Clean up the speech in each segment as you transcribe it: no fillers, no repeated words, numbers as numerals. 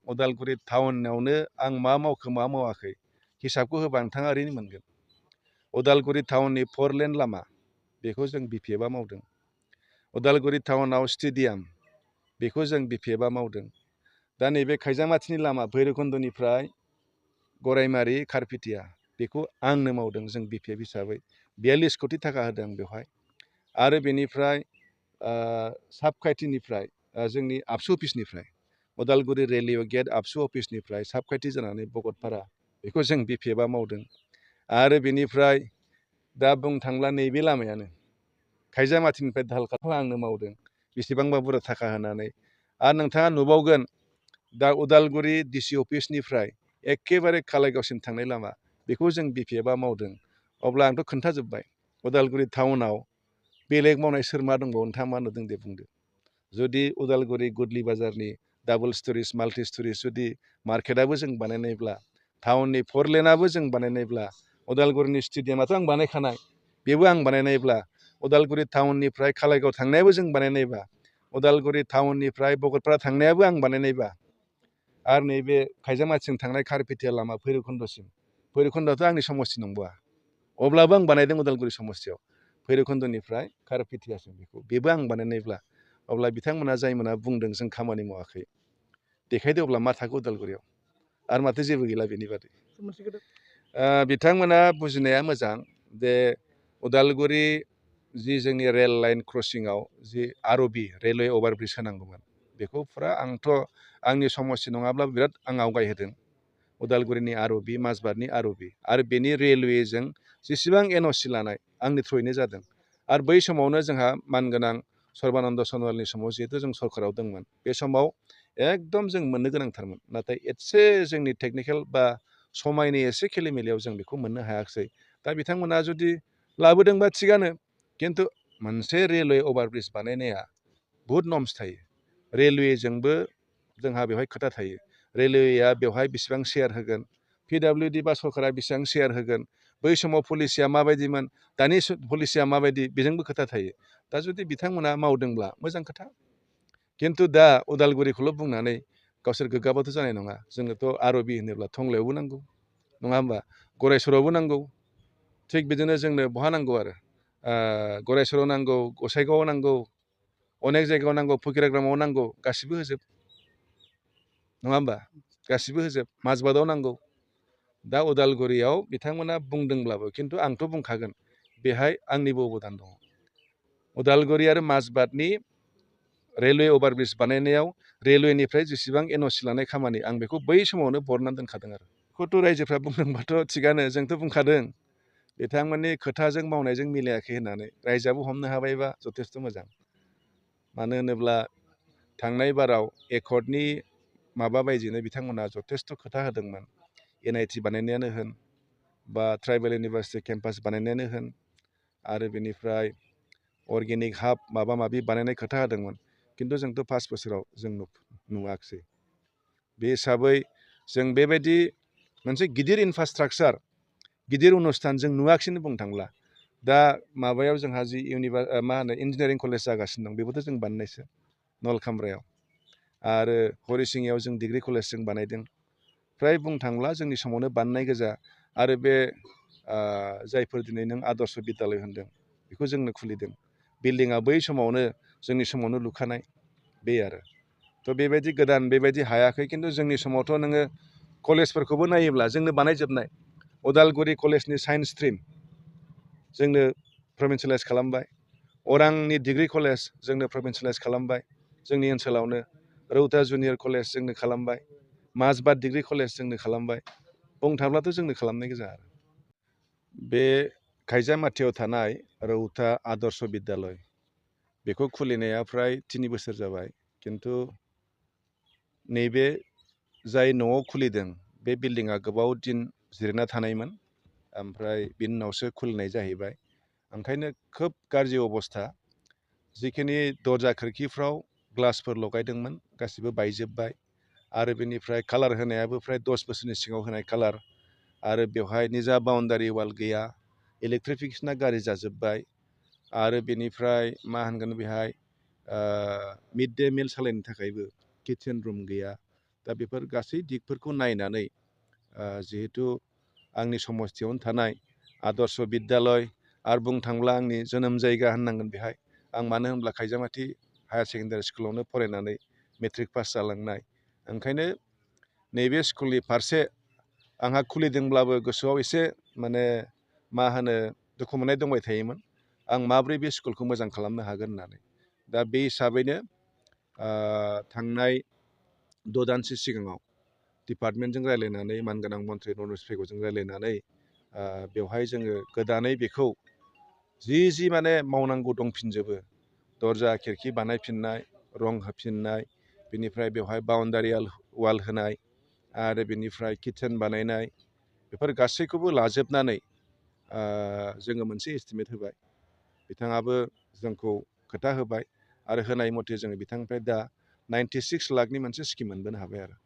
उदालगुरि टाउनावनो आं मा मावखो मा मावाखै हिसाबखौ होबा नोंथाङा ओरैनो मोनगोन। उदालगुरि टाउननि 4 लेन लामा बेखौ जों BPFआ मावदों। उदालगुरि टाउनाव स्टेडियाम बेखौ जों BPFआ मावदों। दा नैबे खायजामाथिनि लामा भैरबकुन्दनिफ्राय गरायमारि खारफिटिया बेखौ आंनो मावदों जों BPF हिसाबै 42 कोटि थाखा होदों बेवहाय। आरो बेनिफ्राय साबखाथिनिफ्राय जोंनि आबसु अफिसनिफ्राय उदालगुरि रेलवे गेट आबसु अफिसनिफ्राय साबखाथि जानानै भगतपारा बेखौ जों BPFआ मावदों। आरो बेनिफ्राय दा बुंनो थांब्ला नैबे लामायानो खायजामाथिनिफ्राय धालकाखौ आंनो मावदों बेसेबांबा बुरजा थाखा होनानै। आरो नोंथाङा नुबावगोन दा उदालगुरि DC अफिसनिफ्राय एखेबारे कालाइगावसिम थांनाय लामा बेखौ जों BPFआ मावदों। अब्ला आंथ' खोन्थाजोब्बाय उदालगुरि टाउनाव बेलेग मावनाय सोर मा दंबावो नोंथाङा मा नुदों दे बुंदो। जुदि उदालगुरि गुदलि बाजारनि डाबल स्टरेज माल्टि स्टरेज जुदि मार्केटआबो जों बानायनायब्ला टाउननि 4 लेनाबो जों बानायनायब्ला उदालगुरिनि स्टेडियामाथ' आं बानायखानाय बेबो आं बानायनायब्ला उदालगुरि टाउननिफ्राय कालाइगाव थांनायाबो जों बानायनायबा उदालगुरि टाउननिफ्राय भगतपारा थांनायाबो आं बानायनायबा आरो नैबे खायजामाथिं थांनाय खारफिटिया लामा भैरबकुन्दआथ' आंनि समस्ति नंबावा अब्लाबो आं बानायदों उदालगुरि समस्तियाव भैरबकुन्दनिफ्राय खारफिटियासिम बेबो आं बानायनायब्ला अब्ला बिथांमोना जायमोना बुंदों जों खामानि मावाखै देखायदो अब्ला मा थाखो उदालगुरियाव आरो माथो जेबो गैला बेनि बादै। बिथांमोना बुजिनाया मोजां जे उदालगुरि जि जोंनि रेल लाइन क्रसिंआव जि ROB रेलवे अभारब्रिज होनांगौमोन बेखौ फुरा आंथ' आंनि समस्ति नङाब्ला बिराद आं आवगायहोदों। उदालगुरिनि ROB माजबाटनि ROB आरो बेनि रेलवेजों जेसेबां NOC लानाय आंनि थ्रुयैनो जादों। आरो बै समावनो जोंहा मानगोनां सर्बानन्द सन'वालनि समाव जिहेतु जों सरकाराव दंमोन बे समाव एकदम जों मोननो गोनांथारमोन नाथाय एसे जोंनि टेकनिकेल बा समायनि एसे खेलिमेलियाव जों बेखौ मोननो हायाखिसै। दा बिथांमोना जुदि लाबोदोंबा थिगानो खिन्थु मोनसे रेलवे अभारब्रिज बानायनाया बहुद नर्म्स थायो। रेलवेजोंबो जोंहा बेवहाय खोथा थायो। रेलवेया बेवहाय बेसेबां शेयार होगोन PWD बा सरकारा बेसेबां शेयार होगोन बै समाव पलिसिया माबायदिमोन दानि पलिसिया माबायदि बेजोंबो खोथा थायो। दा जुदि बिथांमोना मावदोंब्ला मोजां खोथा खिन्थु दा उदालगुरिखौल' बुंनानै गावसोर गोग्गाबाथ' जानाय नङा। जोंनोथ' ROB होनोब्ला टंलायावबो नांगौ नङा होमबा गरायसरावबो नांगौ थिग बिदिनो जोंनो बहा नांगौ आरो गरायसराव नांगौ गसाइगावआव नांगौ अनेक जायगायाव नांगौ फकिराग्रामाव नांगौ गासिबो होजोब नङा होमबा गासिबो होजोब माजबाटआव नांगौ। दा उदालगुरियाव बिथांमोना बुंदोंब्लाबो खिन्थु आंथ' बुंखागोन बेहाय आंनिबो अबदान दङ। उदालगुरि आरो माजबाटनि रेलवे अभारब्रिज बानायनायाव रेलवेनिफ्राय जेसेबां NOC लानाय खामानि आं बेखौ बै समावनो बरनानै दोनखादों आरो बेखौथ' रायजोफ्रा बुंदोंबाथ' थिगानो जोंथ' बुंखादों बिथांमोननि खोथाजों मावनायजों मिलायाखै होननानै रायजोआबो हमनो हाबायबा जथेस्थ' मोजां। मानो होनोब्ला थांनाय बाराव एकर्डनि माबा बायदिनो बिथांमोना जथेस्थ' खोथा होदोंमोन NIT बानायनायानो होन बा ट्राइबेल इउनिभारसिटि केम्पास बानायनायानो होन आरो बेनिफ्राय अर्गेनिक हाब माबा माबि बानायनाय खोथा होदोंमोन खिन्थु जोंथ' 5 बोसोराव जों नुवाखिसै। बे हिसाबै जों बेबायदि मोनसे गिदिर इनफ्रास्ट्राक्चार गिदिर अनुस्थान जों नुवाखिसैनो बुंनो थांब्ला। दा माबायाव जोंहा जि मा होनो इन्जिनियारिं कलेज जागासिनो दं बेबोथ' जों बानायनायसो नलखामब्रायाव आरो हरिसिङायाव जों डिग्रि कलेज जों बानायदों। फ्राय बुंनो थांब्ला जोंनि समावनो बानायनाय गोजा आरो बे जायफोर दिनै नों आदर्श बिद्यालय होनदों बेखौ जोंनो खुलिदों बिल्डिङा बै समावनो जोंनि समावनो लुखानाय बे आरो थ' बेबायदि गोदान बेबायदि हायाखै खिन्थु जोंनि समावथ' नोङो कलेजफोरखौबो नायोब्ला जोंनो बानायजोबनाय उदालगुरि कलेजनि साइन्स स्ट्रिम जोंनो प्रभिन्सियेलाइज खालामबाय अरांनि डिग्रि कलेज जोंनो प्रभिन्सियेलाइज खालामबाय जोंनि ओनसोलावनो रौता जुनियर कलेज जोंनो खालामबाय माजबाट डिग्रि कलेज जोंनो खालामबाय बुंनो थाङोब्लाथ' जोंनो खालामनाय गोजा आरो बे खायजामाथियाव थानाय रौता आदर्श बिद्यालय बेखौ खुलिनाया फ्राय 3 बोसोर जाबाय खिन्थु नैबे जाय न'आव खुलिदों बे बिल्डिङा गोबाव दिन जिरायना थानायमोन ओमफ्राय बिनि उनावसो खुलिनाय जाहैबाय ओंखायनो खोब गाज्रि अबस्था जिखिनि दरजा खोरखिफ्राव ग्लासफोर लगायदोंमोन गासिबो बायजोब्बाय आरो बेनिफ्राय कालार होनायाबो फ्राय 10 बोसोरनि सिगाङाव होनाय कालार आरो बेवहाय निजा बाउन्डारि वाल गैया इलेक्ट्रिफिकेसना गाज्रि जाजोब्बाय आरो बेनिफ्राय मा होनगोन बेहाय मिड डे मिल सालायनो थाखायबो किटचेन रुम गैया दा बेफोर गासै दिगफोरखौ नायनानै जिहेथु आंनि समस्थियावनो थानाय आदर्श बिद्यालय आरो बुंनो थाङोब्ला आंनि जोनोम जायगा होननांगोन बेहाय आं मानो होनब्ला खायजामाथि हायार सेकेन्डारि स्कुलावनो फरायनानै मेट्रिक पास जालांनाय ओंखायनो नैबे स्कुलनि फारसे आंहा खुलिदोंब्लाबो गोसोआव एसे माने मा होनो दुखु मोननाय दंबाय थायोमोन आं माब्रै बे स्कुलखौ मोजां खालामनो हागोन होननानै दा बे हिसाबैनो थांनाय 6 दानसो सिगाङाव डिपार्टमेन्टजों रायज्लायनानै मानगोनां मन्थ्रि नरेश पेगुजों रायज्लायनानै बेवहाय जोङो गोदानै बेखौ जि माने मावनांगौ दंफिनजोबो दरजा खिरखि बानायफिननाय रं होफिननाय बेनिफ्राय बेवहाय बाउन्डारि वाल होनाय आरो बेनिफ्राय किटचेन बानायनाय बेफोर गासैखौबो लाजोबनानै जोङो मोनसे एस्टिमेट होबाय बिथाङाबो जोंखौ खोथा होबाय आरो होनाय मथे जोङो बिथांनिफ्राय दा 96 लाखनि मोनसे स्किम मोनबोनो हाबाय आरो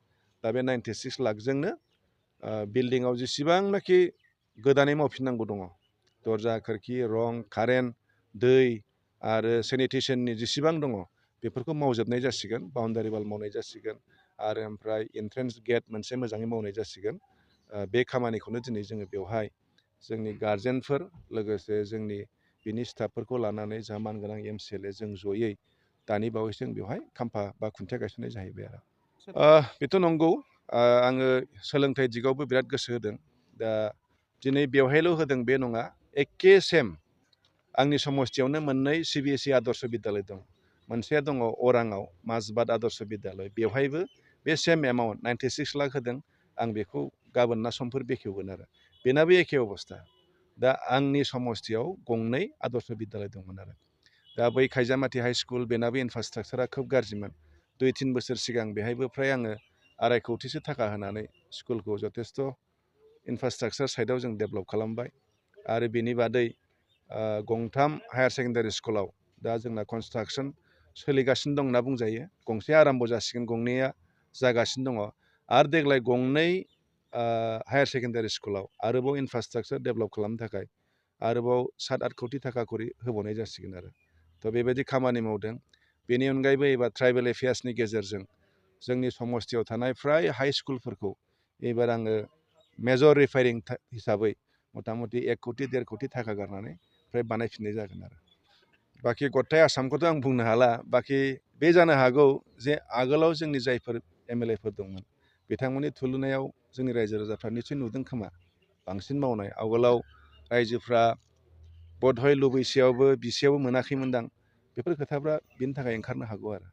दा बे 96 लाखजोंनो बिल्डिङाव जेसेबांनाखि गोदानै मावफिननांगौ दङ दरजा खोरखि रं कारेन्ट दै आरो सेनिटेसननि जेसेबां दङ बेफोरखौ मावजोबनाय जासिगोन बाउन्डारि वाल मावनाय जासिगोन आरो ओमफ्राय एन्ट्रेन्स गेट मोनसे मोजाङै मावनाय जासिगोन बे खामानिखौनो दिनै जोङो बेवहाय जोंनि गार्जेनफोर लोगोसे जोंनि बिनि स्टाफफोरखौ लानानै जा मानगोनां MCLA जों जयै दानि बावैसो जों बेवहाय खाम्फा बा खुन्थिया गायसननाय जाहैबाय आरो बेथ' नंगौ आङो सोलोंथाइ दिगावबो बिराद गोसो होदों दा दिनै बेवहायल' होदों बे नङा एखे सेम आंनि समस्थियावनो मोननै CBSE आदर्श बिद्यालय दं मोनसेया दङ अराङाव माजबाद आदर्श बिद्यालय बेवहायबो बे सेम एमाउन्ट 96 लाख होदों आं बेखौ गाबोन ना समफोर बेखेवगोन आरो बेनाबो एखे अबस्था दा आंनि समस्थियाव गंनै आदर्श बिद्यालय दंमोन आरो दा बै खायजामाथि हाइ स्कुल बेनाबो इनफ्रास्ट्राक्चारा खोब गाज्रिमोन 2-3 बोसोर सिगां बेहायबो फ्राय आङो 2.5 कोटिसो थाखा होनानै स्कुलखौ जथेस्थ' इनफ्रास्ट्राक्चार साइडआव जों डेभेलप खालामबाय आरो बेनि बादै गंथाम हायार सेकेन्डारि स्कुलाव दा जोंना कनस्ट्राक्सन सोलिगासिनो दं होनना बुंजायो गंसेया आराम्भ जासिगोन गंनैया जागासिनो दङ आरो देग्लाय गंनै हायार सेकेन्डारि स्कुलाव आरोबाव इनफ्रास्ट्राक्चार डेभेलप खालामनो थाखाय आरोबाव 7-8 कोटि थाखा करि होबावनाय जासिगोन आरो थ' बेबायदि खामानि मावदों बेनि अनगायैबो एबार ट्राइबेल एफेयार्सनि गेजेरजों जोंनि समस्थियाव थानाय फ्राय हाइ स्कुलफोरखौ एबार आङो मेजर रिफायरिं हिसाबै मथा मथि 1 कोटि 1.5 कोटि थाखा गारनानै फ्राय बानायफिननाय जागोन आरो बाखि गथाय आसामखौथ' आं बुंनो हाला बाखि बे जानो हागौ जे आगोलाव जोंनि जायफोर MLAफोर दंमोन बिथांमोननि थुलुनायाव जोंनि रायजो राजाफ्रा निसय नुदों खोमा बांसिन मावनाय आवगोलाव रायजोफ्रा बधय लुबैसेयावबो बिसेयावबो मोनाखैमोनदां बेफोर खोथाफ्रा बिनि थाखाय ओंखारनो हागौ आरो